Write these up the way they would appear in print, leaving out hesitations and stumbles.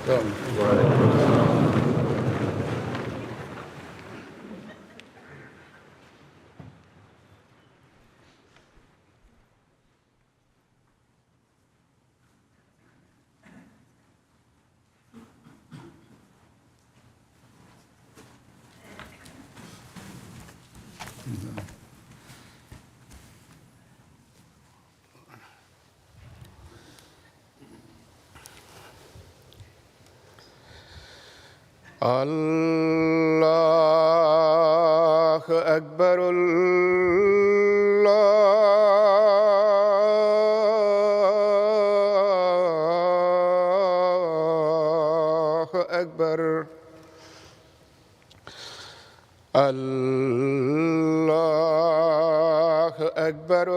الله أكبر الله أكبر الله أكبر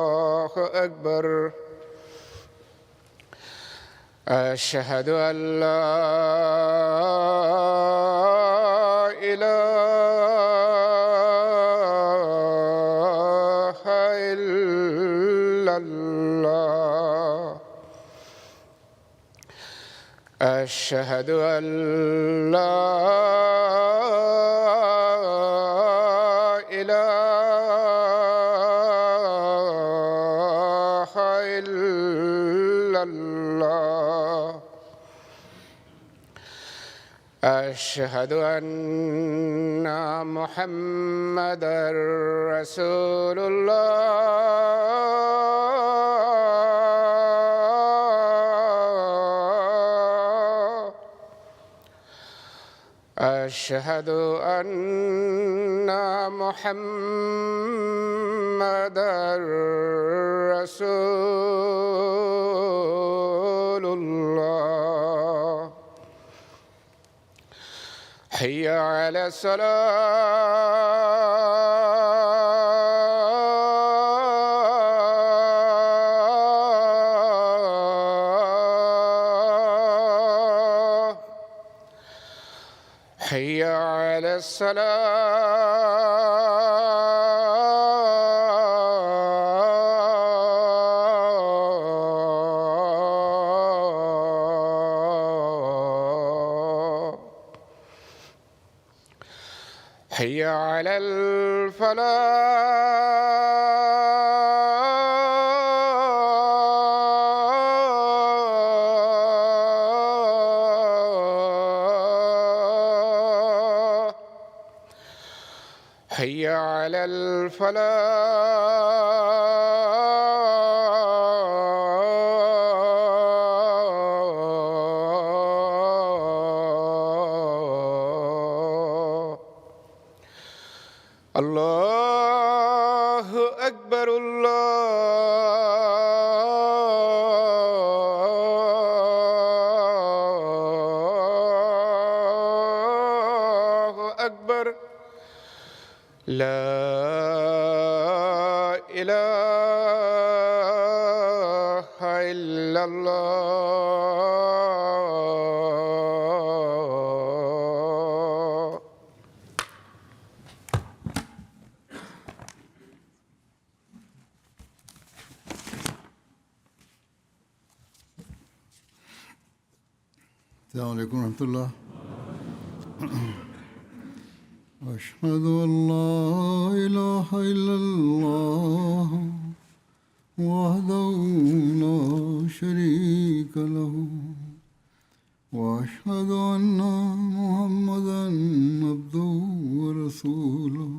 الله أكبر أشهد أن لا إله إلا الله أشهد أن لا إله إلا الله أشهد أن محمدًا رسول الله أشهد أن محمدًا رسول الله حي على الصلاة حي على الصلاة حي على الفلاح حي على الفلاح الله أكبر الله أكبر لا إله إلا الله. السلام عليكم ورحمة الله. أشهد أن لا إله إلا الله وحده لا شريك له وأشهد أن محمدا عبده ورسوله.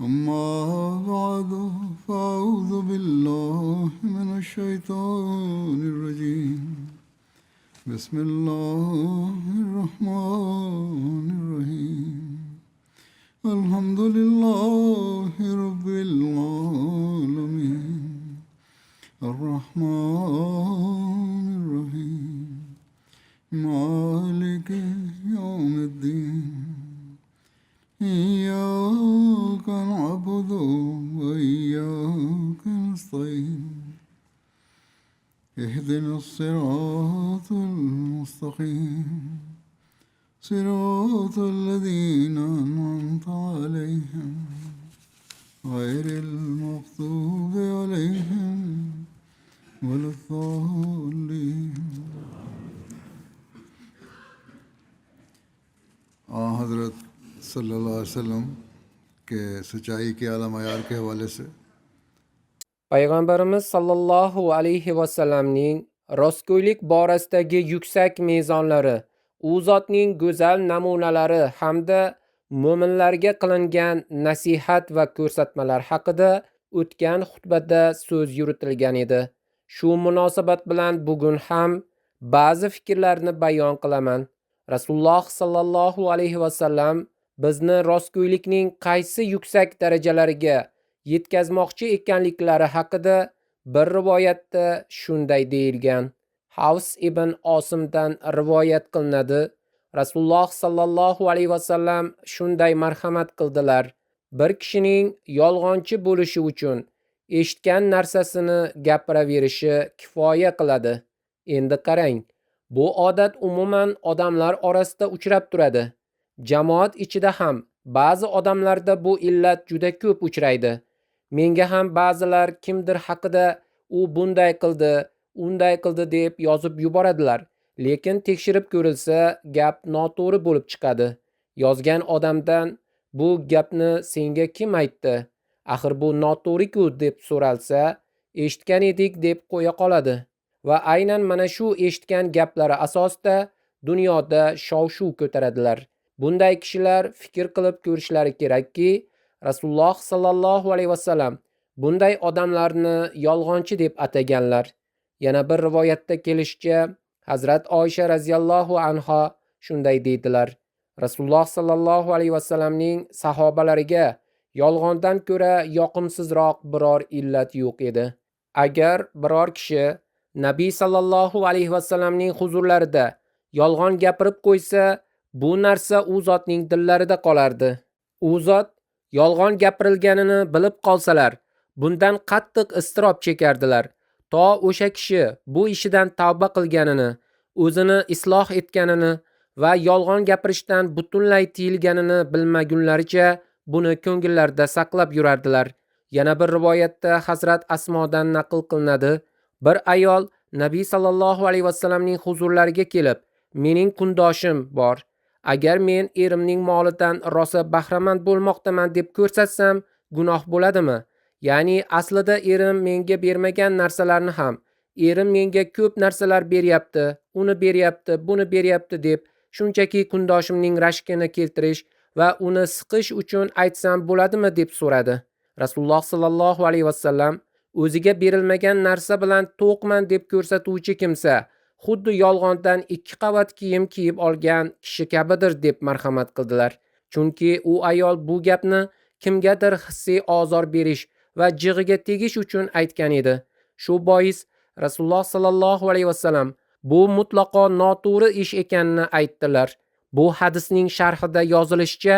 أما بعد فأعوذ بالله من الشيطان الرجيم. بسم الله الرحمن الرحيم. الحمد لله رب العالمين الرحمن الرحيم مالك يوم الدين إياك نعبد وإياك نستعين اهدنا الصراط المستقيم صراط الذين أنعمت عليهم غير المغضوب عليهم ولا الضالين. حضرت صلی اللہ علیہ وسلم کے سچائی کے اعلیٰ معیار کے حوالے سے Payg'ambarimiz sallallohu alayhi vasallamning rostgo'ylik borasidagi yuksak mezonlari, u zotning go'zal namunalari hamda mo'minlarga qilingan nasihat va ko'rsatmalar haqida o'tgan xutbada so'z yuritilgan edi. Shu munosabat bilan bugun ham ba'zi fikrlarni bayon qilaman. Rasululloh sallallohu alayhi vasallam bizni rostgo'ylikning qaysi yuksak darajalariga yetkazmoqchi ekanliklari haqida bir rivoyatda shunday deyilgan. Havs ibn Osimdan rivoyat qilinadi. Rasululloh sallallohu alayhi vasallam shunday marhamat qildilar. Bir kishining yolg'onchi bo'lishi uchun eshitgan narsasini gapiraverishi kifoya qiladi. Endi qarang, bu odat umuman odamlar orasida uchrab turadi. Jamoat ichida ham ba'zi odamlarda bu illat juda ko'p uchraydi. Menga ham ba'zilar kimdir haqida u bunday qildi, unday qildi deb yozib yuboradilar. Lekin tekshirib ko'rilsa, gap noto'g'ri bo'lib chiqadi. Yozgan odamdan bu gapni senga kim aytdi? Axir bu noto'g'ri-ku deb so'ralsa, eshitgan edik deb qo'ya qoladi. Va aynan mana shu eshitgan gaplari asosida dunyoda shov-shuv ko'taradilar. Bunday kishilar fikr qilib ko'rishlari kerakki, Rasululloh sallallohu alayhi vasallam bunday odamlarni yolg'onchi deb ataganlar. Yana bir rivoyatda kelishicha, Hazrat Oysha radhiyallohu anha shunday deydilar: Rasululloh sallallohu alayhi vasallamning sahobalariga yolg'ondan ko'ra yoqimsizroq biror illat yo'q edi. Agar biror kishi Nabiy sallallohu alayhi vasallamning huzurlarida yolg'on gapirib qo'ysa, bu narsa u zotning dillarida qolardi. U zot yolg'on gapirilganini bilib qolsalar, bundan qattiq iztirob chekardilar. To o'sha kishi bu ishidan tavba qilganini, o'zini isloh etganini va yolg'on gapirishdan butunlay tiyilganini bilmagunlaricha buni ko'ngillarida saqlab yurardilar. Yana bir rivoyatda Hazrat Asmodan naql qilinadi. Bir ayol Nabiy sallallohu alayhi vasallamning huzurlariga kelib, mening kundoshim bor. Agar men erimning molidan rosa bahramand bo'lmoqdaman deb ko'rsatsam, gunoh bo'ladimi? Ya'ni aslida erim menga bermagan narsalarni ham, erim menga ko'p narsalar beryapti, uni beryapti, buni beryapti deb shunchaki kundoshimning rashkini keltirish va uni siqish uchun aytsam bo'ladimi deb so'radi. Rasululloh sallallohu alayhi vasallam o'ziga berilmagan narsa bilan to'qman deb ko'rsatuvchi kimsa xuddi yolg'ondan 2 qavat kiyim kiyib olgan kishi kabidir deb marhamat qildilar. Chunki u ayol bu gapni kimgadir hissiy ozor berish va jig'iga tegish uchun aytgan edi. Shu bois Rasululloh sallallohu alayhi vasallam bu mutlaqo noto'g'ri ish ekanini aytdilar. Bu hadisning sharhida yozilishicha,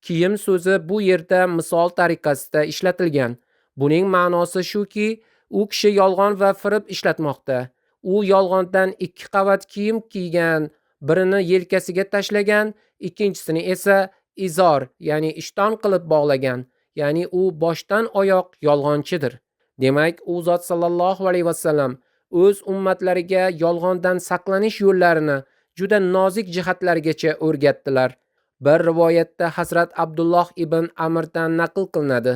kiyim so'zi bu yerda misol tariqasida ishlatilgan. Buning ma'nosi shuki, u kishi yolg'on va firib ishlatmoqda. U yolg'ondan 2 qavat kiyim kiygan, birini yelkasiga tashlagan, ikkinchisini esa izor, ya'ni ishton qilib bog'lagan. Ya'ni u boshdan oyoq yolg'onchidir. Demak, u zot sallallohu alayhi vasallam o'z ummatlariga yolg'ondan saqlanish yo'llarini juda nozik jihatlargacha o'rgatdilar. Bir rivoyatda Hazrat Abdulloh ibn Amrdan naql qilinadi.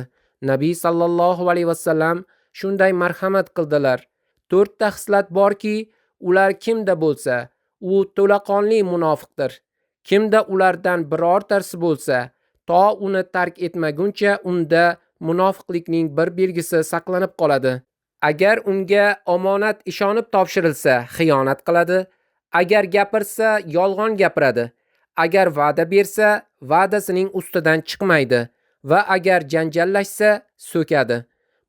Nabiy sallallohu alayhi vasallam shunday marhamat qildilar. 4 ta xislat borki, ular kimda bo'lsa, u to'laqonli munofiqdir. Kimda ulardan birortasi bo'lsa, to uni tark etmaguncha unda munofiqlikning bir belgisi saqlanib qoladi. Agar unga omonat ishonib topshirilsa, xiyonat qiladi. Agar gapirsa, yolg'on gapiradi. Agar va'da bersa, va'dasining ustidan chiqmaydi va agar janjallashsa, so'kadi.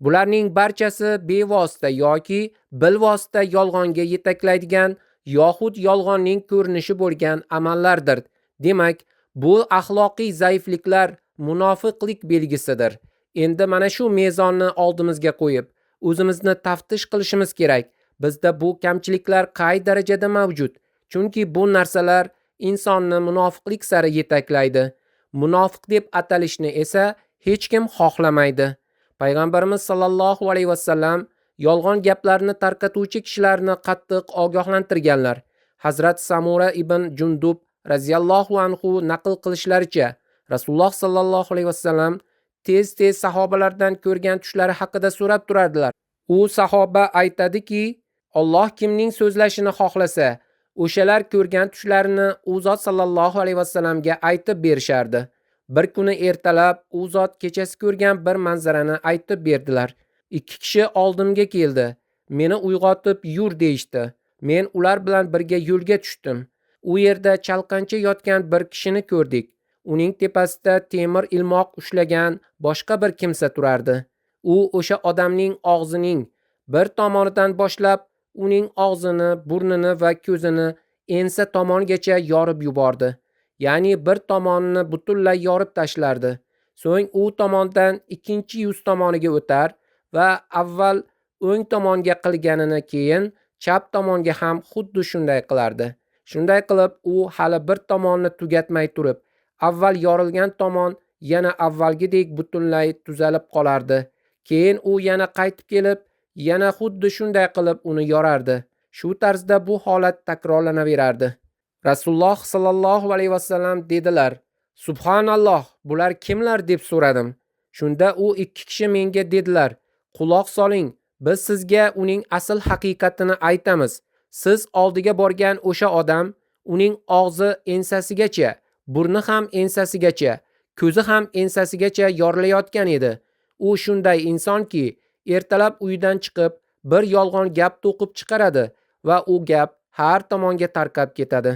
Bularning barchasi bevosita yoki bilvosita yolg'onga yetaklaydigan yoxud yolg'onning ko'rinishi bo'lgan amallardir. Demak, bu axloqiy zaifliklar munofiqlik belgisidir. Endi mana shu mezonni oldimizga qo'yib, o'zimizni taftish qilishimiz kerak. Bizda bu kamchiliklar qay darajada mavjud? Chunki bu narsalar insonni munofiqlik sari yetaklaydi. Munofiq deb atalishni esa hech kim xohlamaydi. Payg'ambarimiz sallallohu alayhi vasallam yolg'on gaplarni tarqatuvchi kishilarni qattiq ogohlantirganlar. Hazrat Samura ibn Jundub radhiyallohu anhu naql qilishlaricha, Rasululloh sallallohu alayhi vasallam tez-tez sahobalardan ko'rgan tushlari haqida so'rab turardilar. U sahoba aytadiki, Alloh kimning so'zlashini xohlasa, o'shalar ko'rgan tushlarini u zot sallallohu alayhi vasallamga aytib berishardi. Bir kuni ertalab u zot kechasi ko'rgan bir manzarani aytib berdilar. Ikki kishi oldimga keldi. Meni uyg'otib yur deyishdi. Men ular bilan birga yo'lga tushdim. U yerda chalqancha yotgan bir kishini ko'rdik. Uning tepasida temir ilmoq ushlagan boshqa bir kimsa turardi. U o'sha odamning og'zining bir tomonidan boshlab uning og'zini, burnini va ko'zini ensa tomongacha yorib yubordi. Ya'ni bir tomonini butunlay yorib tashlardi. So'ng u tomondan ikkinchi yuz tomoniga o'tar va avval o'ng tomonga qilganini keyin chap tomonga ham xuddi shunday qilardi. Shunday qilib u hali bir tomonni tugatmay turib, avval yorilgan tomon yana avvalgidek butunlay tuzalib qolardi. Keyin u yana qaytib kelib, yana xuddi shunday qilib uni yorardi. Shu tarzda bu holat takrorlanaverardi. Rasululloh sallallohu alayhi vasallam dedilar: Subhanalloh, bular kimlar deb so'radim. Shunda u ikki kishi menga dedilar: Quloq soling, biz sizga uning asl haqiqatini aytamiz. Siz oldiga borgan o'sha odam, uning og'zi ensasigacha, burni ham ensasigacha, ko'zi ham ensasigacha yorilayotgan edi. U shunday insonki, ertalab uyidan chiqib bir yolg'on gap to'qib chiqaradi va u gap har tomonga tarqab ketadi.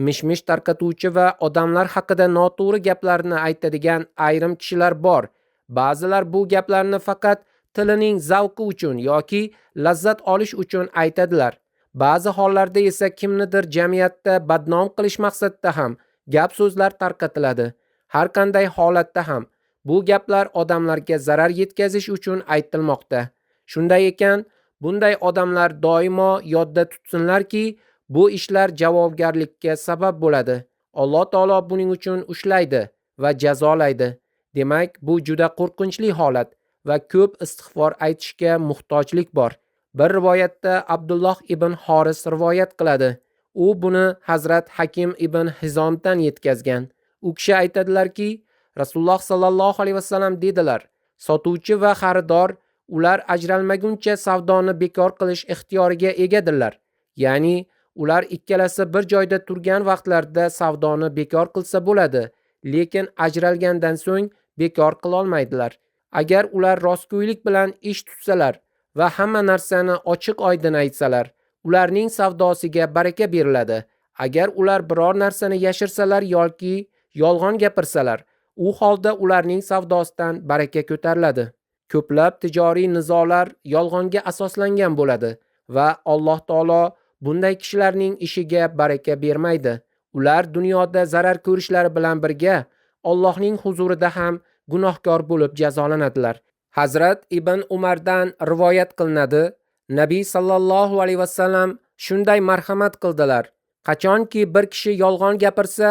Mish-mish tarqatuvchi va odamlar haqida noto'g'ri gaplarni aytadigan ayrim kishilar bor. Ba'zilar bu gaplarni faqat tilining zavqi uchun yoki lazzat olish uchun aytadilar. Ba'zi hollarda esa kimnidir jamiyatda badnom qilish maqsadida ham gap so'zlar tarqatiladi. Har qanday holatda ham bu gaplar odamlarga zarar yetkazish uchun aytilmoqda. Shunday ekan, bunday odamlar doimo yodda tutsinlarki, bu ishlar javobgarlikka sabab bo'ladi. Alloh taolo buning uchun ushlaydi va jazolaydi. Demak, bu juda qo'rqinchli holat va ko'p istig'for aytishga muhtojlik bor. Bir rivoyatda Abdulloh ibn Xoris rivoyat qiladi. U buni Hazrat Hakim ibn Hizomdan yetkazgan. U kishi aytadilarki, Rasululloh sallallohu alayhi vasallam dedilar: Sotuvchi va xaridor ular ajralmaguncha savdoni bekor qilish ixtiyoriga egadirlar. Ya'ni ular ikkalasi bir joyda turgan vaqtlarida savdoni bekor qilsa bo'ladi, lekin ajralgandan so'ng bekor qila olmaydilar. Agar ular rostgo'ylik bilan ish tutsalar va hamma narsani ochiq oydin aytsalar, ularning savdosiga baraka beriladi. Agar ular biror narsani yashirsalar yoki yolg'on gapirsalar, u holda ularning savdosidan baraka ko'tariladi. Ko'plab tijoriy nizolar yolg'onga asoslangan bo'ladi va Alloh taolo bunday kishilarning ishiga baraka bermaydi. Ular dunyoda zarar ko'rishlari bilan birga Allohning huzurida ham gunohkor bo'lib jazolanadilar. Hazrat ibn Umardan rivoyat qilinadi. Nabiy sallallohu alayhi vasallam shunday marhamat qildilar. Qachonki bir kishi yolg'on gapirsa,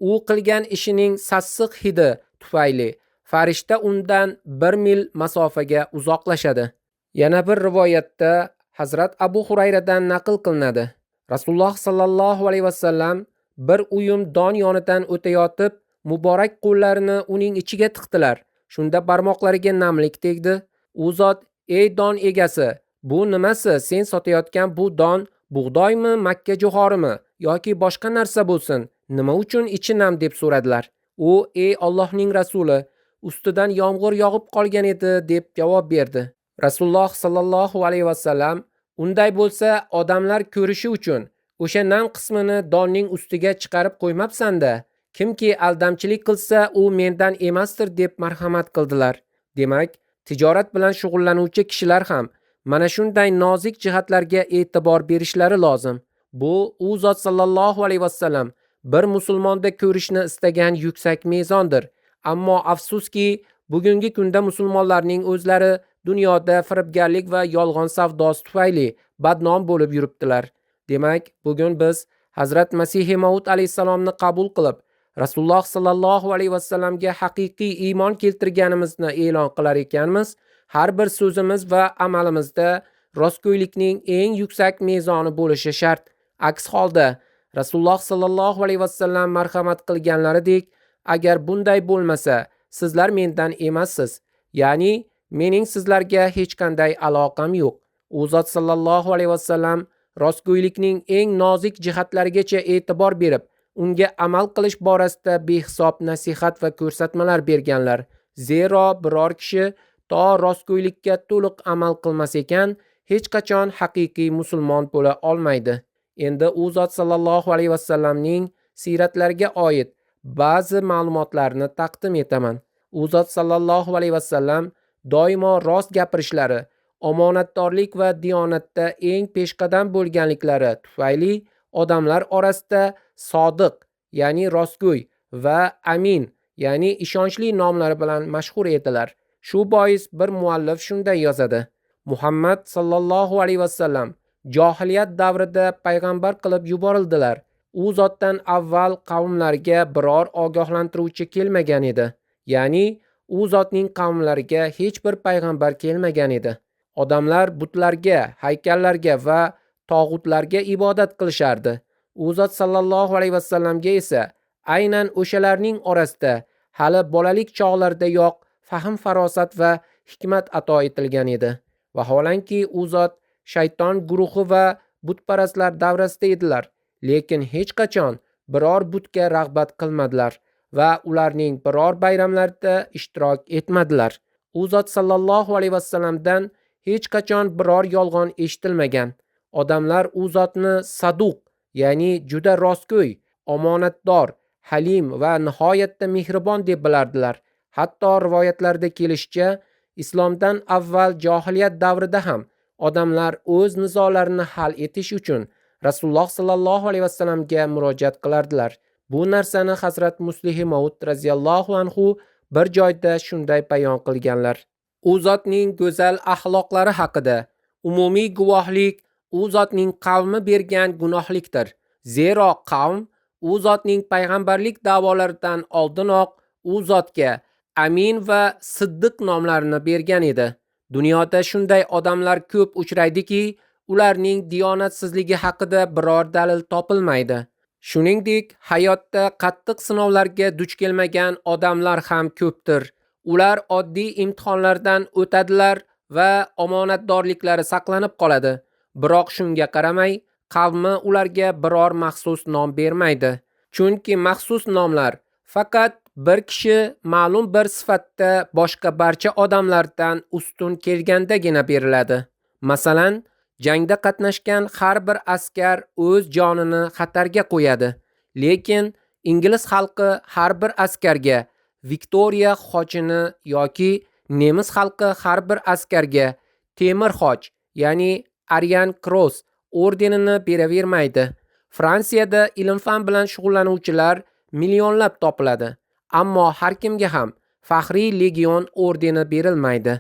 u qilgan ishining sassiq hidi tufayli farishta undan 1 mil masofaga uzoqlashadi. Yana bir rivoyatda Hazrat Abu Hurayradan naql qilinadi. Rasululloh sallallohu alayhi vasallam bir uyum don yonidan o'tayotib, muborak qo'llarini uning ichiga tiqdilar. Shunda barmoqlariga namlik tegdi. U zot: "Ey don egasi, bu nimasi? Sen sotayotgan bu don bug'doymi, makka jo'xorimi yoki boshqa narsa bo'lsin, nima uchun ichi nam?" deb so'radilar. U: "Ey Allohning rasuli, ustidan yomg'ir yog'ib qolgan edi" deb javob berdi. Rasululloh sallallohu alayhi vasallam: "Unday bo'lsa, odamlar ko'rishi uchun o'sha nam qismini donning ustiga chiqarib qo'ymabsan-da. Kimki aldamchilik qilsa, u mendan emasdir" deb marhamat qildilar. Demak, tijorat bilan shug'ullanuvchi kishilar ham mana shunday nozik jihatlarga e'tibor berishlari lozim. Bu u zot sallallohu alayhi vasallam bir musulmonda ko'rishni istagan yuksak mezondir. Ammo afsuski, bugungi kunda musulmonlarning o'zlari dunyoda firibgarlik va yolg'on savdosi tufayli badnom bo'lib yuribdilar. Demak, bugun biz Hazrat Masihi Maud alayhissalomni qabul qilib, Rasululloh sallallohu alayhi vasallamga haqiqiy iymon keltirganimizni e'lon qilar ekanmiz, Har bir so'zimiz va amalimizda rostgo'ylikning eng yuksak mezoni bo'lishi shart. Aks holda Rasululloh sallallohu alayhi vasallam marhamat qilganlaridek, agar bunday bo'lmasa, sizlar mendan emassiz. Ya'ni mening sizlarga hech qanday aloqam yo'q. U zot sallallohu alayhi vasallam rostgo'ylikning eng nozik jihatlarigacha e'tibor berib, unga amal qilish borasida behisob nasihat va ko'rsatmalar berganlar. Zero biror kishi to rostgo'ylikka to'liq amal qilmas ekan, hech qachon haqiqiy musulmon bo'la olmaydi. Endi u zot sallallohu alayhi vasallamning siyratlariga oid ba'zi ma'lumotlarni taqdim etaman. U zot sallallohu alayhi vasallam doimo rost gapirishlari, omonatdorlik va diyonatda eng peshqadam bo'lganliklari tufayli odamlar orasida sodiq, ya'ni rostgo'y va amin, ya'ni ishonchli nomlari bilan mashhur edilar. Shu bois bir muallif shunday yozadi: Muhammad sallallohu alayhi vasallam johiliyat davrida payg'ambar qilib yuborildilar. U zotdan avval qavmlarga biror ogohlantiruvchi kelmagan edi. Ya'ni u zotning qavmlariga hech bir payg'ambar kelmagan edi. Odamlar butlarga, haykallarga va tog'utlarga ibodat qilishardi. U zot sallallohu alayhi vasallamga esa aynan o'shalarning orasida hali bolalik chog'laridayoq fahm farosat va hikmat ato etilgan edi. Vaholanki u zot shayton guruhi va butparastlar davrasida edilar, lekin hech qachon biror butga rag'bat qilmadilar va ularning biror bayramlarida ishtirok etmadilar. U zot sallallohu alayhi vasallamdan hech qachon biror yolg'on eshitilmagan. Odamlar u zotni saduq, ya'ni juda rostgo'y, omonatdor, halim va nihoyatda mehribon deb bilardilar. Hatto rivoyatlarda kelishicha, islomdan avval johiliyat davrida ham odamlar o'z nizolarini hal etish uchun Rasululloh sallallohu alayhi vasallamga murojaat qilardilar. Bu narsani Hazrat Muslih Maud radhiyallohu anhu bir joyda shunday bayon qilganlar: U zotning go'zal axloqlari haqida umumiy guvohlik u zotning qavmi bergan gunohlikdir. Zero qavm u zotning payg'ambarlik da'volaridan oldinoq u zotga Amin va Siddiq nomlarini bergan edi. Dunyoda shunday odamlar ko'p uchraydiki, ularning diyonatsizligi haqida biror dalil topilmaydi. Shuningdek, hayotda qattiq sinovlarga duch kelmagan odamlar ham ko'pdir. Ular oddiy imtihonlardan o'tadilar va omonatdorliklari saqlanib qoladi. Biroq shunga qaramay, qavmi ularga biror maxsus nom bermaydi. Chunki maxsus nomlar faqat bir kishi ma'lum bir sifatda boshqa barcha odamlardan ustun kelgandagina beriladi. Masalan, jangda qatnashgan har bir askar o'z jonini xatarga qo'yadi. Lekin ingliz xalqi har bir askarga Viktoriya xochini yoki nemis xalqi har bir askarga temir xoch, ya'ni Aryan Cross ordenini beravermaydi. Fransiyada ilm-fan bilan shug'ullanuvchilar millionlab topiladi, ammo har kimga ham faxriy legion ordeni berilmaydi.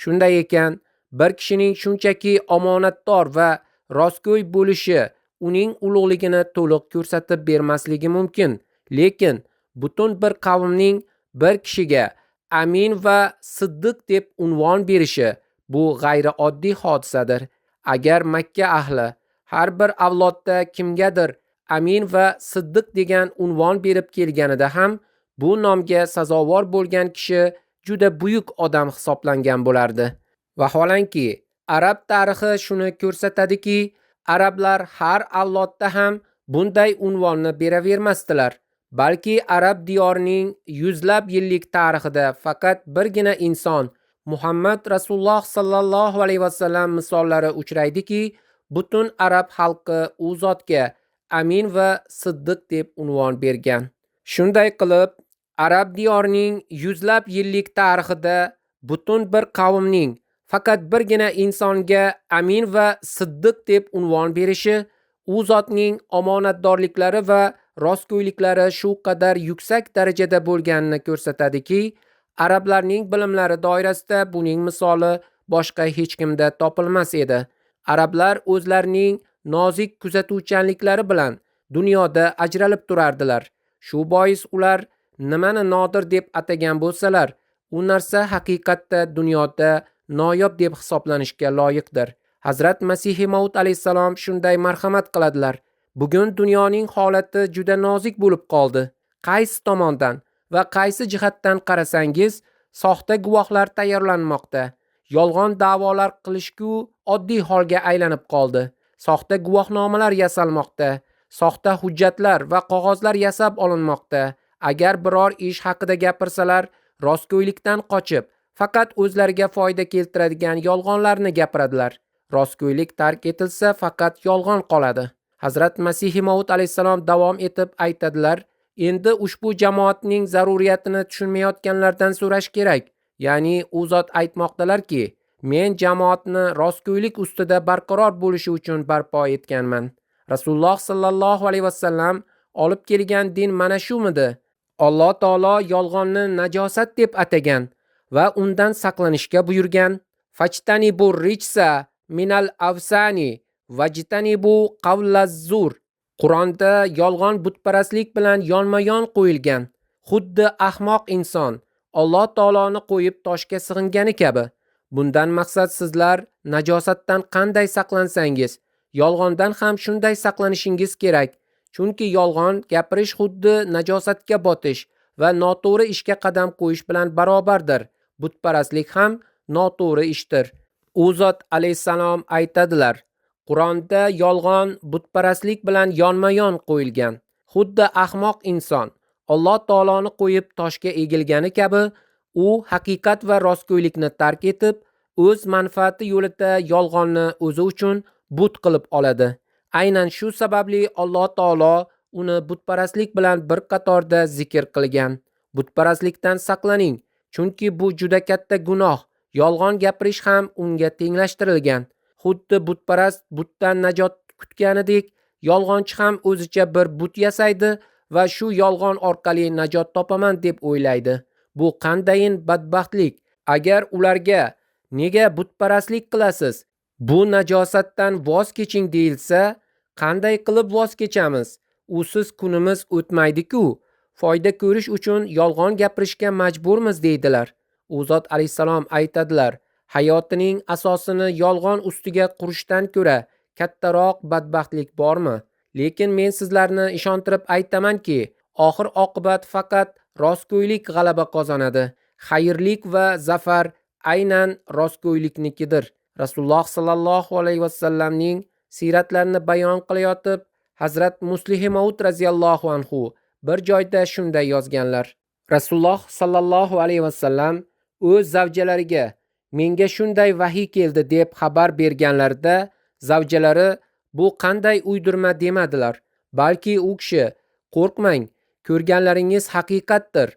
Shunday ekan, bir kishining shunchaki omonatdor va rostgo'y bo'lishi uning ulug'ligini to'liq ko'rsatib bermasligi mumkin, lekin butun bir qavmning bir kishiga amin va siddiq deb unvon berishi bu g'ayrioddiy hodisadir. Agar Makka ahli har bir avlodda kimgadir amin va siddiq degan unvon berib kelganida ham bu nomga sazovor bo'lgan kishi juda buyuk odam hisoblangan bo'lardi. Vaholanki, arab tarixi shuni ko'rsatadiki, arablar har avlodda ham bunday unvonni beravermasdilar, balki arab diyorining yuzlab yillik tarixida faqat birgina inson Muhammad Rasululloh sallallohu alayhi vasallam misollari uchraydiki, butun arab xalqi u zotga amin va siddiq deb unvon bergan. Shunday qilib, arab diyorining yuzlab yillik tarixida butun bir qavmning faqat birgina insonga amin va siddiq deb unvon berishi u zotning omonatdorliklari va rostgo'yliklari shu qadar yuksak darajada bo'lganini ko'rsatadiki, arablarning bilimlari doirasida buning misoli boshqa hech kimda topilmas edi. Arablar o'zlarining nozik kuzatuvchanliklari bilan dunyoda ajralib turardilar. Shu bois ular nimani nodir deb atagan bo'lsalar, u narsa haqiqatda dunyoda noyob deb hisoblanishga loyiqdir. Hazrat Masihi Maud alayhissalom shunday marhamat qiladilar. Bugun dunyoning holati juda nozik bo'lib qoldi. Qaysi tomondan va qaysi jihatdan qarasangiz, soxta guvohlar tayyorlanmoqda. Yolg'on da'volar qilishku oddiy holga aylanib qoldi. Soxta guvohnomalar yasalmoqda. Soxta hujjatlar va qog'ozlar yasab olinmoqda. Agar biror ish haqida gapirsalar, rostgo'ylikdan qochib, faqat o'zlariga foyda keltiradigan yolg'onlarni gapiradilar. Rostgo'ylik tark etilsa, faqat yolg'on qoladi. Hazrat Masihi Maud alayhissalom davom etib aytadilar: endi ushbu jamoatning zaruriyatini tushunmayotganlardan so'rash kerak. Ya'ni u zot aytmoqdalarki, men jamoatni rostgo'ylik ustida barqaror bo'lishi uchun barpo etganman. Rasululloh sallallohu alayhi vasallam olib kelgan din mana shumidi? Alloh taolo yolg'onni najosat deb atagan va undan saqlanishga buyurgan. Fajtanibu rijsa minal avsani vajtanibu qavlazzur. Qur'onda yolg'on butparastlik bilan yonma-yon qo'yilgan. Xuddi ahmoq inson Alloh taoloni qo'yib toshga sig'ingani kabi. Bundan maqsad sizlar najosatdan qanday saqlansangiz, yolg'ondan ham shunday saqlanishingiz kerak. Chunki yolg'on gapirish xuddi najosatga botish va noto'g'ri ishga qadam qo'yish bilan barobardir. Butparastlik ham noto'g'ri ishdir. U zot alayhissalom aytadilar: Qur'onda yolg'on butparastlik bilan yonma-yon qo'yilgan. Xuddi ahmoq inson Alloh taoloni qo'yib toshga egilgani kabi, u haqiqat va rostgo'ylikni tark etib, o'z manfaati yo'lida yolg'onni o'zi uchun but qilib oladi. Aynan shu sababli Alloh taolo uni butparastlik bilan bir qatorda zikr qilgan. Butparastlikdan saqlaning, chunki bu juda katta gunoh. Yolg'on gapirish ham unga tenglashtirilgan. Xuddi butparast butdan najot kutganidek, yolg'onchi ham o'zicha bir but yasaydi va shu yolg'on orqali najot topaman deb o'ylaydi. Bu qandayin badbaxtlik. Agar ularga nega butparastlik qilasiz, bu najosatdan voz keching deyilsa, qanday qilib voz kechamiz? Usiz kunimiz o'tmaydi-ku. Foyda ko'rish uchun yolg'on gapirishga majburmiz deydilar. U zot alayhissalom aytadilar: hayotining asosini yolg'on ustiga qurishdan ko'ra kattaroq badbaxtlik bormi? Lekin men sizlarni ishontirib aytamanki, oxir oqibat faqat rostgo'ylik g'alaba qozonadi. Xayrlik va zafar aynan rostgo'yliknikidir. Rasululloh sallallohu alayhi vasallamning siyratlarini bayon qilayotib, Hazrat Muslih Maud radhiyallohu anhu bir joyda shunday yozganlar: Rasululloh sallallohu alayhi vasallam o'z zavjalariga menga shunday vahiy keldi deb xabar berganlarida, zavjalari bu qanday uydirma demadilar, balki u kishi qo'rqmang, ko'rganlaringiz haqiqatdir.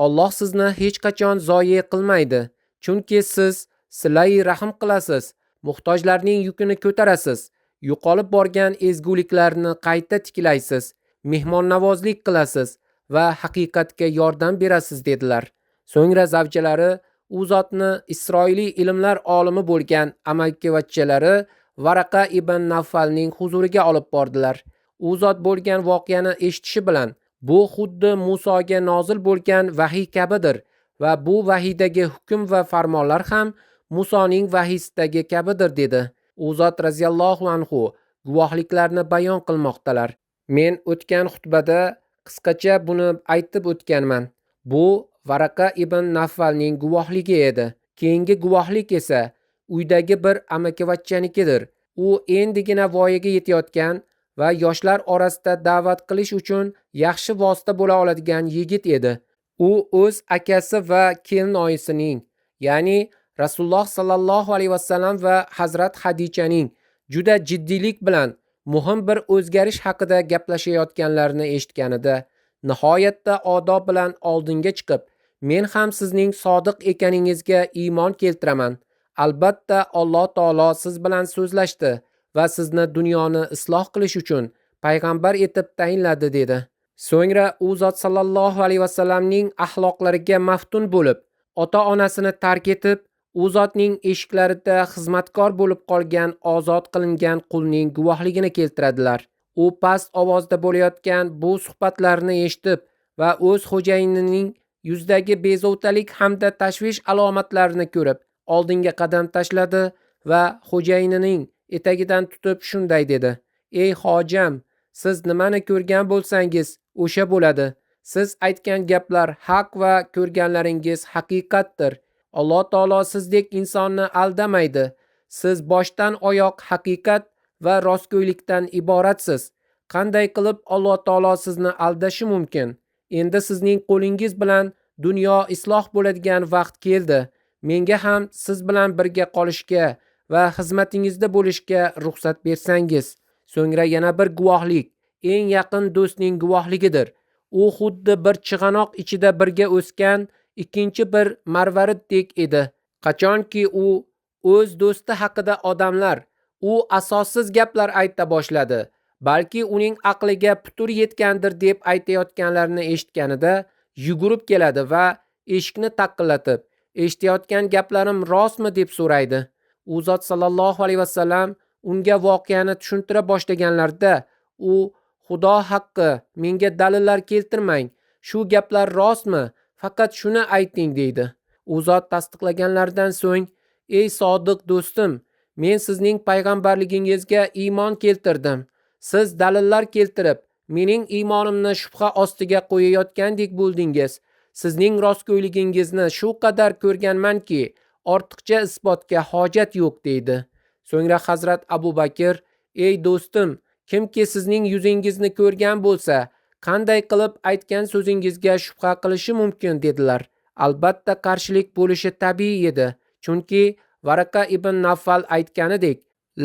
Alloh sizni hech qachon zoye qilmaydi, chunki siz silai rahm qilasiz, muhtojlarning yukini ko'tarasiz, yo'qolib borgan ezguliklarni qayta tiklaysiz, mehmonnavozlik qilasiz va haqiqatga yordam berasiz dedilar. So'ngra zavjalari u zotni Isroiliy ilmlar olimi bo'lgan amakivachchalari Varaqa ibn Navfalning huzuriga olib bordilar. U zot bo'lgan voqeani eshitishi bilan bu xuddi Musoga nozil bo'lgan vahiy kabidir va bu vahiydagi hukm va farmonlar ham Musoning vahiysidagi kabidir dedi. U zot radhiyallohu anhu guvohliklarni bayon qilmoqdalar. Men o'tgan xutbada qisqacha buni aytib o'tganman. Bu Varaqa ibn Navfalning guvohligi edi. Keyingi guvohlik esa uydagi bir amakivachchanikidir. U endigina voyaga yetayotgan va yoshlar orasida da'vat qilish uchun yaxshi vosita bo'la oladigan yigit edi. U o'z akasi va kelinoyisining, ya'ni Rasululloh sallallohu alayhi vasallam va Hazrat Hadichaning juda jiddiylik bilan muhim bir o'zgarish haqida gaplashayotganlarini eshitganida nihoyatda odob bilan oldinga chiqib, men ham sizning sodiq ekaningizga iymon keltiraman. Albatta Alloh taolo siz bilan so'zlashdi va sizni dunyoni isloh qilish uchun payg'ambar etib tayinladi dedi. So'ngra u zot sallallohu alayhi vasallamning axloqlariga maftun bo'lib, ota-onasini tark etib, u zotning eshiklarida xizmatkor bo'lib qolgan ozod qilingan qulning guvohligini keltiradilar. U past ovozda bo'layotgan bu suhbatlarni eshitib va o'z xo'jayinining yuzidagi bezovtalik hamda tashvish alomatlarini ko'rib, oldinga qadam tashladi va xo'jayinining etagidan tutib shunday dedi: "Ey hojam, siz nimani ko'rgan bo'lsangiz, o'sha bo'ladi. Siz aytgan gaplar haq va ko'rganlaringiz haqiqatdir. Alloh taolo sizdek insonni aldamaydi. Siz boshdan oyoq haqiqat va rostgo'ylikdan iboratsiz. Qanday qilib Alloh taolo sizni aldashi mumkin? Endi sizning qo'lingiz bilan dunyo isloh bo'ladigan vaqt keldi. Menga ham siz bilan birga qolishga va xizmatingizda bo'lishga ruxsat bersangiz." So'ngra yana bir guvohlik, eng yaqin do'stning guvohligidir. U xuddi bir chig'anoq ichida birga o'sgan ikkinchi bir marvariddek edi. Qachonki u o'z do'sti haqida odamlar u asossiz gaplar ayta boshladi, balki uning aqliga putur yetgandir deb aytayotganlarini eshitganida yugurib keladi va eshikni taqillatib, eshitayotgan gaplarim rostmi deb so'raydi. U zot sallallohu alayhi vasallam unga voqeani tushuntira boshlaganlarida u: "Xudo haqqi, menga dalillar keltirmang, shu gaplar rostmi, faqat shuni ayting" deydi. U zot tasdiqlaganlaridan so'ng: "Ey sodiq do'stim, men sizning payg'ambarligingizga iymon keltirdim. Siz dalillar keltirib, mening iymonimni shubha ostiga qo'yayotgandek bo'ldingiz. Sizning rostgo'yligingizni shu qadar ko'rganmanki, ortiqcha isbotga hojat yo'q" deydi. So'ngra Hazrat Abu Bakr: "Ey do'stim, kimki sizning yuzingizni ko'rgan bo'lsa, qanday qilib aytgan so'zingizga shubha qilishi mumkin" dedilar. Albatta qarshilik bo'lishi tabiiy edi, chunki Varaqa ibn Navfal aytganidek: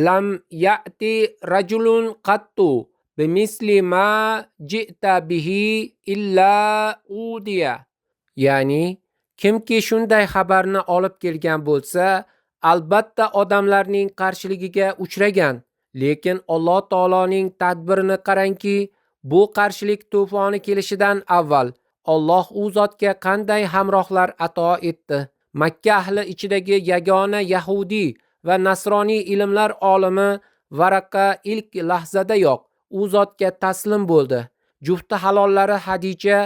"Lam ya'ti rajulun qattu bimisli ma ji'ta bihi illa udiya." Ya'ni kimki shunday xabarni olib kelgan bo'lsa, albatta odamlarning qarshiligiga uchragan. Lekin Alloh taoloning tadbirini qarangki, bu qarshilik to'foni kelishidan avval Alloh u zotga qanday hamrohlar ato etdi. Makka ahli ichidagi yagona yahudi va nasroniy ilmlar olimi Varaqa ilk lahzadayoq u zotga taslim bo'ldi. Jufti halollari Hadicha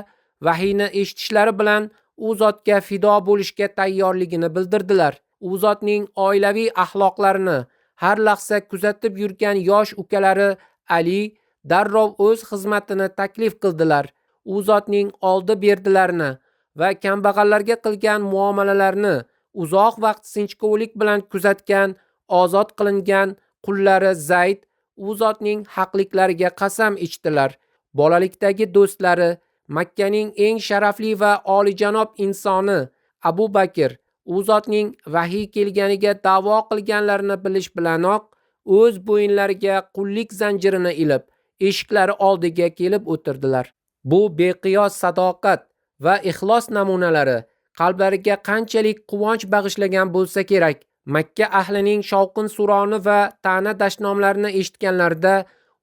vahiyni eshitishlari bilan u zotga fido bo'lishga tayyorligini bildirdilar. U zotning oilaviy axloqlarini har lahza kuzatib yurgan yosh ukalari Ali darrov o'z xizmatini taklif qildilar. U zotning oldi berdilarini va kambag'allarga qilgan muomalalarini uzoq vaqt sinchkovlik bilan kuzatgan ozod qilingan qullari Zayd u zotning haqliklariga qasam ichdilar. Bolalikdagi do'stlari Makkaning eng sharafli va olijanob insoni Abu Bakr u zotning vahiy kelganiga da'vo qilganlarini bilish bilanoq o'z bo'yinlariga qullik zanjirini ilib, eshiklari oldiga kelib o'tirdilar. Bu beqiyos sadoqat va ixlos namunalari qalblariga qanchalik quvonch bag'ishlagan bo'lsa kerak. Makka ahlining shovqin suroni va ta'na dashnomlarini eshitganlarida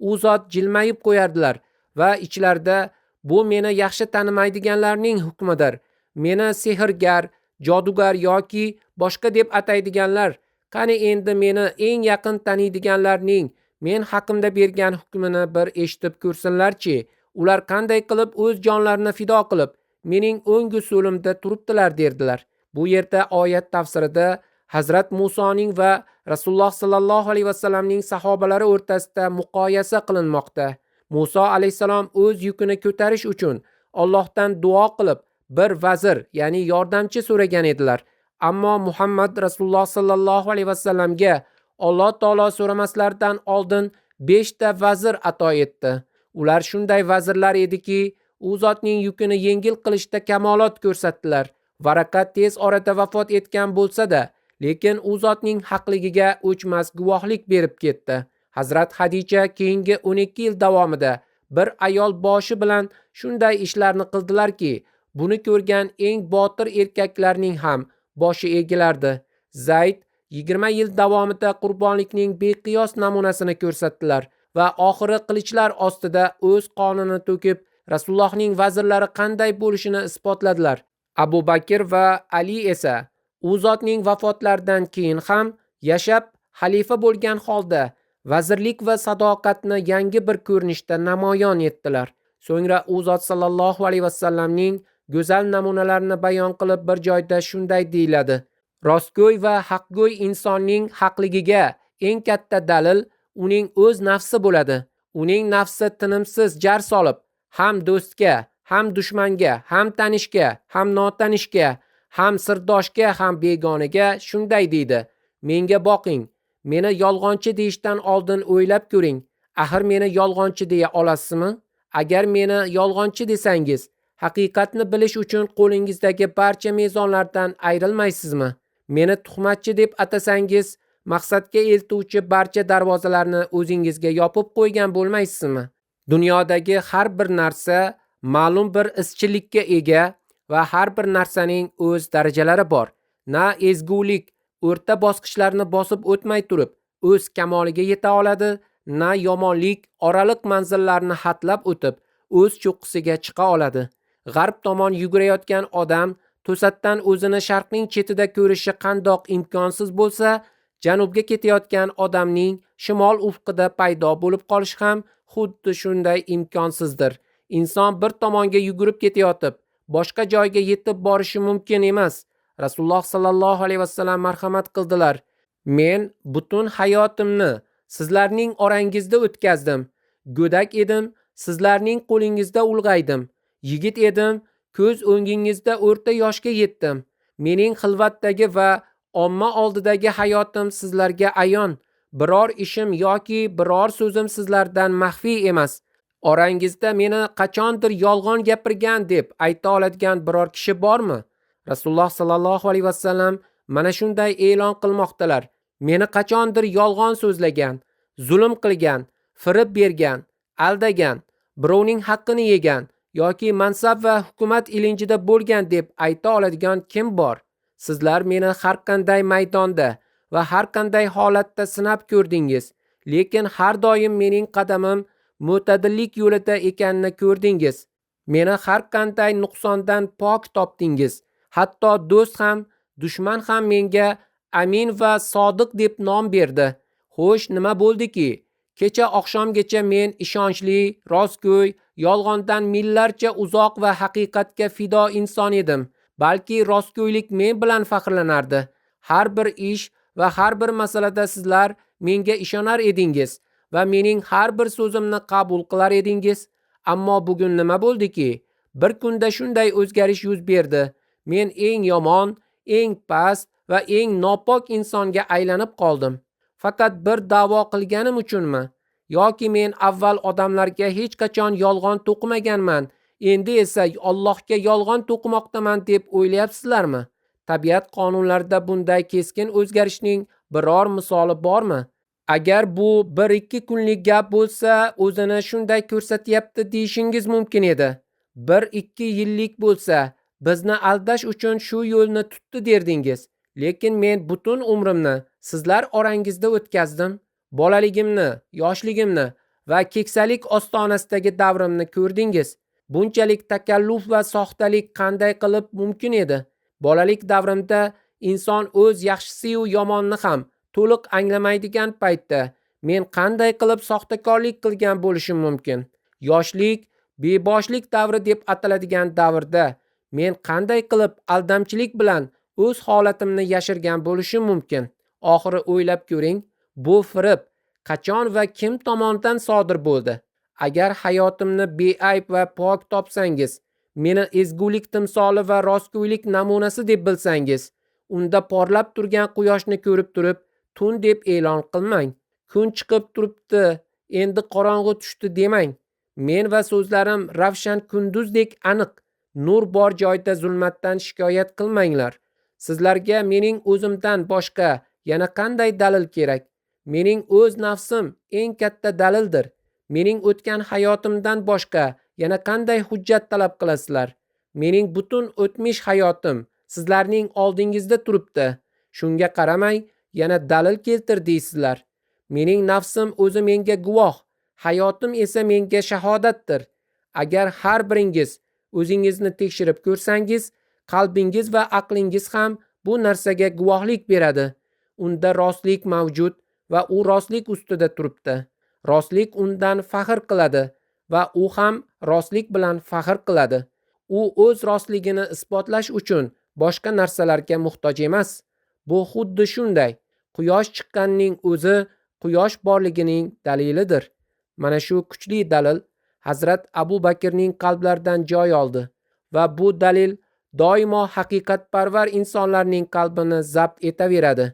u zot jilmayib qo'yardilar va ichlarida: "Bu meni yaxshi tanimaydiganlarning hukmidir. Meni sehrgar, jodugar yoki boshqa deb ataydiganlar, qani endi meni eng yaqin taniydiganlarning men haqimda bergan hukmini bir eshitib ko'rsinlarchi. Ular qanday qilib o'z jonlarini fido qilib, mening o'ngu so'limda turibdilar" derdilar. Bu yerda oyat tafsirida Hazrat Musoning va Rasululloh sallallohu alayhi vasallamning sahobalari o'rtasida muqoyasa qilinmoqda. Muso alayhissalom o'z yukini ko'tarish uchun Allohdan duo qilib, bir vazir, ya'ni yordamchi so'ragan edilar. Ammo Muhammad Rasululloh sallallohu alayhi vasallamga Alloh taolo so'ramaslaridan oldin 5 ta vazir ato etdi. Ular shunday vazirlar ediki, u zotning yukini yengil qilishda kamolot ko'rsatdilar. Varaqa tez orada vafot etgan bo'lsa-da, lekin u zotning haqligiga o'chmas guvohlik berib ketdi. Hazrat Hadicha keyingi 12 yil davomida bir ayol boshi bilan shunday ishlarni qildilarki, buni ko'rgan eng botir erkaklarning ham boshi egilardi. Zayd 20 yil davomida qurbonlikning beqiyos namunasini ko'rsatdilar va oxiri qilichlar ostida o'z qonini to'kib, Rasulullohning vazirlari qanday bo'lishini isbotladilar. Abu Bakr va Ali esa u zotning vafotlaridan keyin ham yashab xalifa bo'lgan holda vazirlik va sadoqatni yangi bir ko'rinishda namoyon etdilar. So'ngra u zot sallallohu alayhi vasallamning go'zal namunalarini bayon qilib bir joyda shunday deyiladi: Rostgo'y va haqgo'y insonning haqligiga eng katta dalil uning o'z nafsi bo'ladi. Uning nafsi tinimsiz jar solib, ham do'stga, ham dushmanga, ham tanishga, ham notanishga, ham sirdoshga, ham begonaga shunday deydi: Menga boqing, meni yolg'onchi deyishdan oldin o'ylab ko'ring. Axir meni yolg'onchi deya olasizmi? Agar meni yolg'onchi desangiz, haqiqatni bilish uchun qo'lingizdagi barcha mezonlardan ayrilmaysizmi? Meni tuhmatchi deb atasangiz, maqsadga eltuvchi barcha darvozalarni o'zingizga yopib qo'ygan bo'lmaysizmi? Dunyodagi har bir narsa ma'lum bir izchillikka ega va har bir narsaning o'z darajalari bor. Na ezgulik o'rta bosqichlarni bosib o'tmay turib o'z kamoliga yeta oladi, na yomonlik oraliq manzillarni hatlab o'tib o'z cho'qqisiga chiqa oladi. G'arb tomon yugurayotgan odam to'satdan o'zini sharqning chetida ko'rishi qandoq imkonsiz bo'lsa, janubga ketayotgan odamning shimol ufqida paydo bo'lib qolishi ham xuddi shunday imkonsizdir. Inson bir tomonga yugurib ketayotib, boshqa joyga yetib borishi mumkin emas. Rasululloh sallallohu alayhi vasallam marhamat qildilar: Men butun hayotimni sizlarning orangizda o'tkazdim. Go'dak edim, sizlarning qo'lingizda ulg'aydim. Yigit edim, ko'z o'ngingizda o'rta yoshga yetdim. Mening xilvatdagi va omma oldidagi hayotim sizlarga ayon. Biror ishim yoki biror so'zim sizlardan maxfiy emas. Orangizda meni qachondir yolg'on gapirgan deb ayta oladigan biror kishi bormi? Rasululloh sallallohu alayhi vasallam mana shunday e'lon qilmoqdalar: Meni qachondir yolg'on so'zlagan, zulm qilgan, firib bergan, aldagan, birovning haqqini yegan yoki mansab va hukumat ilinjida bo'lgan deb ayta oladigan kim bor? Sizlar meni har qanday maydonda va har qanday holatda sinab ko'rdingiz, lekin har doim mening qadamim mo'tadillik yo'lida ekanini ko'rdingiz. Meni har qanday nuqsondan pok topdingiz. Hatto do'st ham, dushman ham menga amin va sodiq deb nom berdi. Xo'sh, nima bo'ldiki? Kecha oqshomgacha men ishonchli, rostgo'y, yolg'ondan millarcha uzoq va haqiqatga fido inson edim. Balki rostgo'ylik men bilan faxrlanardi. Har bir ish va har bir masalada sizlar menga ishonar edingiz va mening har bir so'zimni qabul qilar edingiz. Ammo bugun nima bo'ldiki? Bir kunda shunday o'zgarish yuz berdi. Men eng yomon, eng past va eng nopok insonga aylanib qoldim. Faqat bir da'vo qilganim uchunmi? Yoki men avval odamlarga hech qachon yolg'on to'qimaganman, endi esa Allohga yolg'on to'qimoqdaman deb o'ylayapsizlarmi? Tabiat qonunlarida bunday keskin o'zgarishning biror misoli bormi? Agar bu 1-2 kunlik gap bo'lsa, o'zini shunday ko'rsatyapti deyishingiz mumkin edi. 1-2 yillik bo'lsa, bizni aldash uchun shu yo'lni tutdi derdingiz. Lekin men butun umrimni sizlar orangizda o'tkazdim. Bolaligimni, yoshligimni va keksalik ostonasidagi davrimni ko'rdingiz. Bunchalik takalluf va soxtalik qanday qilib mumkin edi? Bolalik davrimda inson o'z yaxshisi-yu yomonni ham to'liq anglamaydigan paytda men qanday qilib soxtakorlik qilgan bo'lishim mumkin? Yoshlik, beboshlik davri deb ataladigan davrda men qanday qilib aldamchilik bilan o'z holatimni yashirgan bo'lishim mumkin? Oxiri o'ylab ko'ring, bu firib qachon va kim tomonidan sodir bo'ldi? Agar hayotimni beayb va pok topsangiz, meni ezgulik timsoli va rostgo'ylik namunasi deb bilsangiz, unda porlab turgan quyoshni ko'rib turib, tun deb e'lon qilmang. Kun chiqib turibdi, endi qorong'u tushdi demang. Men va so'zlarim ravshan kunduzdek aniq. Nur bor joyda zulmatdan shikoyat qilmanglar. Sizlarga mening o'zimdan boshqa yana qanday dalil kerak? Mening o'z nafsim eng katta dalildir. Mening o'tgan hayotimdan boshqa yana qanday hujjat talab qilasizlar? Mening butun o'tmish hayotim sizlarning oldingizda turibdi. Shunga qaramay yana dalil keltir deysizlar. Mening nafsim o'zi menga guvoh, hayotim esa menga shahodatdir. Agar har biringiz o'zingizni tekshirib ko'rsangiz, qalbingiz va aqlingiz ham bu narsaga guvohlik beradi. Unda rostlik mavjud va u rostlik ustida turibdi. Rostlik undan faxr qiladi va u ham rostlik bilan faxr qiladi. U o'z rostligini isbotlash uchun boshqa narsalarga muhtoj emas. Bu xuddi shunday. Quyosh chiqqanning o'zi quyosh borligining dalilidir. Mana shu kuchli dalil Hazrat Abu Bakrning qalblaridan joy oldi va bu dalil doimo haqiqatparvar insonlarning qalbini zabt etaveradi.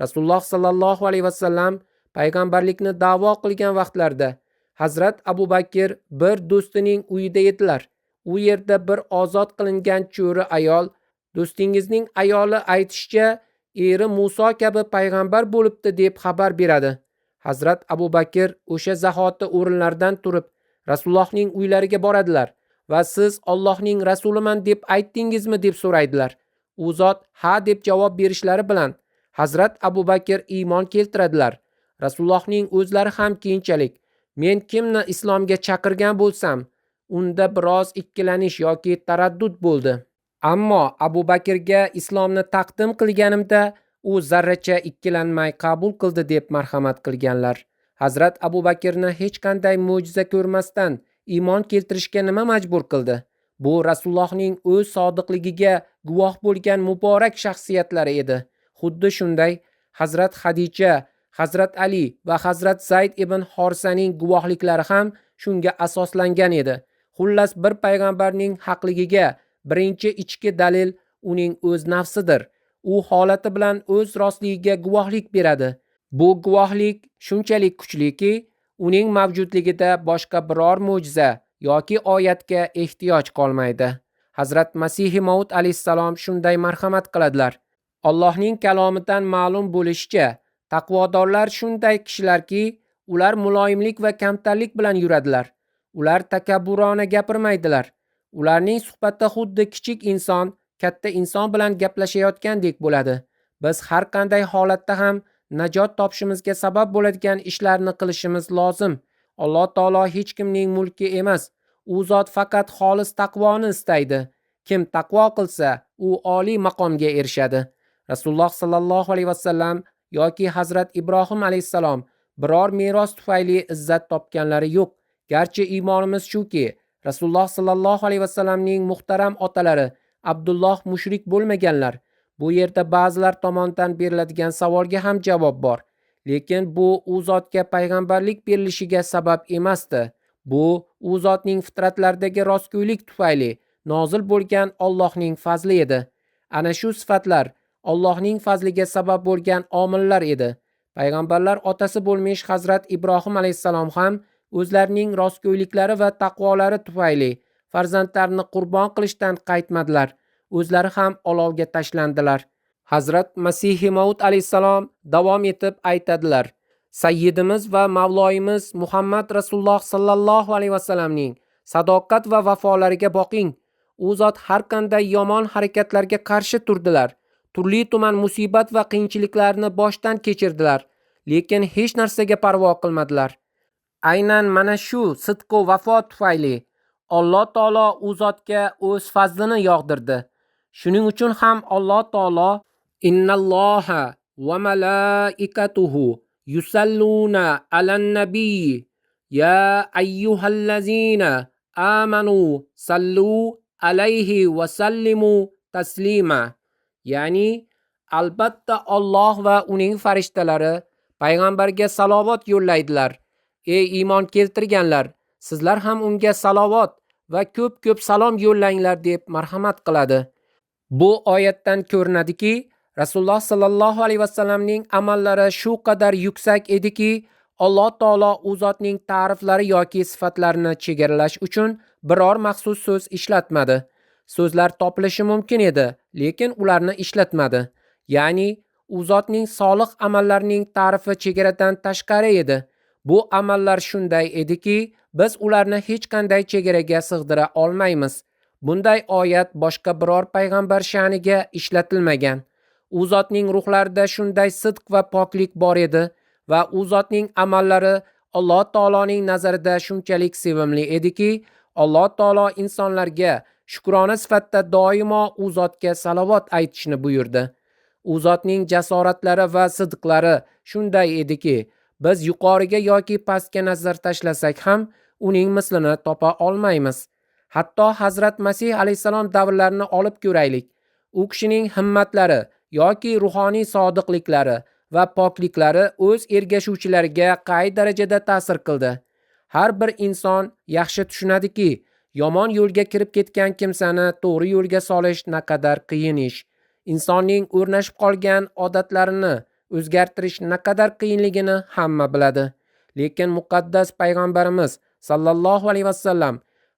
Rasululloh sallallohu alayhi vasallam payg'ambarlikni da'vo qilgan vaqtlarida Hazrat Abu Bakr bir do'stining uyida edilar. U yerda bir ozod qilingan cho'ri ayol, do'stingizning ayoli aytishicha, eri Muso kabi payg'ambar bo'libdi deb xabar beradi. Hazrat Abu Bakr o'sha zahoti o'rinlaridan turib Rasulullohning uylariga boradilar va siz Allohning rasuliman deb aytdingizmi deb so'raydilar. U zot ha deb javob berishlari bilan Hazrat Abu Bakr iymon keltiradilar. Rasulullohning o'zlari ham keyinchalik men kimni islomga chaqirgan bo'lsam, unda biroz ikkilanish yoki taraddud bo'ldi. Ammo Abu Bakrga islomni taqdim qilganimda u zarracha ikkilanmay qabul qildi deb marhamat qilganlar. Hazrat Abu Bakrni hech qanday mo'jiza ko'rmasdan iymon keltirishga nima majbur qildi? Bu Rasulullohning o'z sodiqligiga guvoh bo'lgan muborak shaxsiyatlari edi. Xuddi shunday Hazrat Xadicha, Hazrat Ali va Hazrat Zayd ibn Horsaning guvohliklari ham shunga asoslangan edi. Xullas, bir payg'ambarning haqligiga birinchi ichki dalil uning o'z nafsidir. U holati bilan o'z rostligiga guvohlik beradi. Bu guvohlik shunchalik kuchliki, uning mavjudligida boshqa biror mo'jiza yoki oyatga ehtiyoj qolmaydi. Hazrat Masihi Maud alayhissalom shunday marhamat qiladilar. Allohning kalomidan ma'lum bo'lishicha, taqvodorlar shunday kishilarki, ular muloyimlik va kamtarlik bilan yuradilar. Ular takabburona gapirmaydilar. Ularning suhbati xuddi kichik inson katta inson bilan gaplashayotgandek bo'ladi. Biz har qanday holatda ham najot topishimizga sabab bo'ladigan ishlarni qilishimiz lozim. Alloh taolo hech kimning mulki emas. U zot faqat xolis taqvoni istaydi. Kim taqvo qilsa, u oliy maqomga erishadi. Rasululloh sallallohu alayhi vasallam yoki Hazrat Ibrohim alayhissalom biror meros tufayli izzat topganlari yo'q. Garchi iymonimiz shuki, Rasululloh sallallohu alayhi vasallamning muhtaram otalari Abdulloh mushrik bo'lmaganlar. Bu yerda ba'zilar tomonidan beriladigan savolga ham javob bor. Lekin bu u zotga payg'ambarlik berilishiga sabab emasdi. Bu u zotning fitratlaridagi rostgo'ylik tufayli nozil bo'lgan Allohning fazli edi. Ana shu sifatlar Allohning fazliga sabab bo'lgan omillar edi. Payg'ambarlar otasi bo'lmish Hazrat Ibrohim alayhissalom ham o'zlarining rostgo'yliklari va taqvolari tufayli farzandlarini qurbon qilishdan qaytmadilar. O'zlari ham olovga tashlandilar. Hazrat Masihi Maud alayhissalom davom etib aytadilar: Sayyidimiz va mavloyimiz Muhammad Rasululloh sallallohu alayhi vasallamning sadoqat va vafolariga boqing. U zot har qanday yomon harakatlarga qarshi turdilar. Turli tuman musibat va qiyinchiliklarni boshdan kechirdilar, lekin hech narsaga parvo qilmadilar. Aynan mana shu sidqu vafo tufayli Alloh taolo u zotga o'z fazlini yog'dirdi. Shuning uchun ham Alloh taolo innalloha va malaikatuhu yusalluna alan nabiyyi ya ayyuhallazina amanu sallu alayhi va sallimu taslima. Ya'ni albatta Alloh va uning farishtalari payg'ambarga salovat yo'llaydilar. Ey iymon keltirganlar, sizlar ham unga salovat va ko'p-ko'p salom yo'llanglar deb marhamat qiladi. Bu oyatdan ko'rinadiki, Rasululloh sallallohu alayhi vasallamning amallari shu qadar yuksak ediki, Alloh taolo u zotning ta'riflari yoki sifatlarini chegaralash uchun biror maxsus so'z ishlatmadi. So'zlar topilishi mumkin edi, lekin ularni ishlatmadi. Ya'ni u zotning solih amallarining ta'rifi chegaradan tashqari edi. Bu amallar shunday ediki, biz ularni hech qanday chegaraga sig'dira olmaymiz. Bunday oyat boshqa biror payg'ambar sha'niga ishlatilmagan. U zotning ruhlarida shunday sidq va poklik bor edi va u zotning amallari Alloh taoloning nazarida shunchalik sevimli ediki, Alloh taolo insonlarga shukrona sifatida doimo u zotga salovat aytishni buyurdi. U zotning jasoratlari va sidqlari shunday ediki, biz yuqoriga yoki pastga nazar tashlasak ham uning mislini topa olmaymiz. Hatto Hazrat Masih alayhissalom davrlarini olib ko'raylik. U kishining himmatlari yoki ruhoniy sodiqliklari va pokliklari o'z ergashuvchilariga qay darajada ta'sir qildi? Har bir inson yaxshi tushunadiki, yomon yo'lga kirib ketgan kimsani to'g'ri yo'lga solish naqadar qiyin ish. Insonning o'rnashib qolgan odatlarini o'zgartirish naqadar qiyinligini hamma biladi. Lekin muqaddas payg'ambarimiz sallallohu alayhi vasallam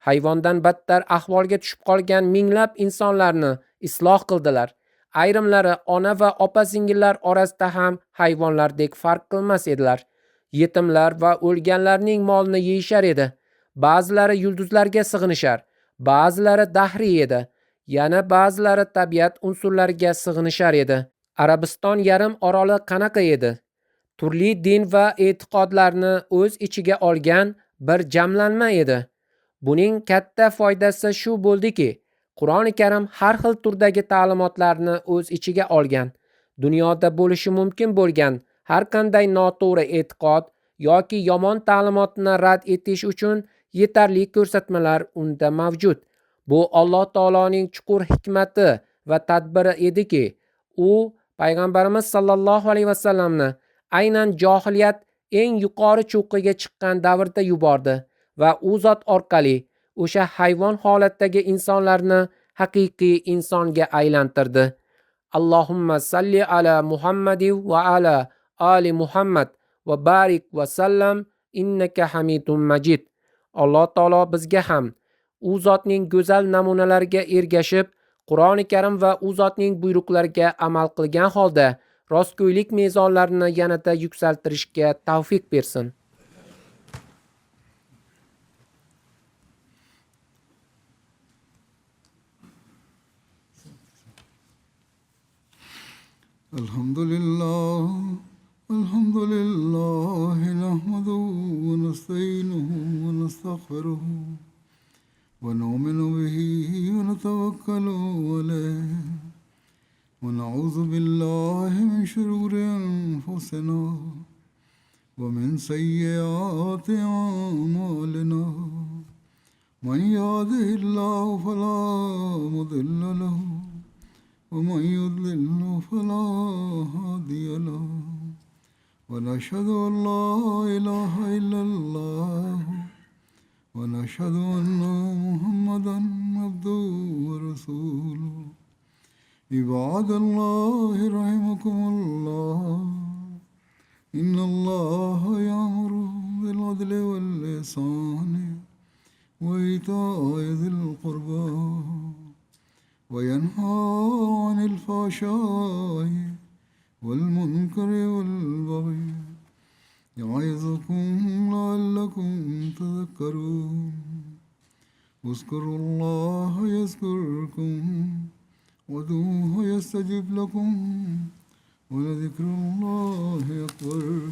hayvondan battar ahvolga tushib qolgan minglab insonlarni isloh qildilar. Ayrimlari ona va opa-singillar orasida ham hayvonlardek farq qilmas edilar. Yetimlar va o'lganlarning molini yeyishar edi. Ba'zilari yulduzlarga sig'inishar, ba'zilari dahriy edi, yana ba'zilari tabiat unsurlariga sig'inishar edi. Arabiston yarim oroli qanaqa edi? Turli din va e'tiqodlarni o'z ichiga olgan bir jamlanma edi. Buning katta foydasi shu bo'ldiki, Qur'oni Karim har xil turdagi ta'limotlarni o'z ichiga olgan. Dunyoda bo'lishi mumkin bo'lgan har qanday noto'g'ri e'tiqod yoki yomon ta'limotni rad etish uchun yetarli ko'rsatmalar unda mavjud. Bu Alloh taoloning chuqur hikmati va tadbiri ediki, u payg'ambarimiz sallallohu alayhi vasallamni aynan johiliyat eng yuqori cho'qqiga chiqqan davrda yubordi va u zot orqali o'sha hayvon holatdagi insonlarni haqiqiy insonga aylantirdi. Allohumma salli ala Muhammadi va ala ali Muhammad va barik va sallam innaka hamidun majid. Alloh taolo bizga ham u zotning go'zal namunalariga ergashib, Qur'oni Karim va u zotning buyruqlariga amal qilgan holda rostgo'ylik mezonlarini yanada yuksaltirishga tavfiq bersin. Alhamdulillah, alhamdulillah, nahmaduhu wa nasta'inuhu wa nastaghfiruhu wa nu'minu bihi wa natawakkalu alayhi wa na'udhu billahi min shururi anfusina wa min sayyiati a'malina. Man yahdihillahu fala mudilla lahu ومن يضلل فلا هادي له ونشهد أن لا إله إلا الله ونشهد أن محمدا عبده ورسوله. عباد الله رحمكم الله، إن الله يأمر بالعدل والإحسان وإيتاء ذي القربى وينهى عن الفحشاء والمنكر والبغي يعظكم لعلكم تذكرون. اذكروا الله يذكركم وادعوه يستجب لكم ولذكر الله أكبر.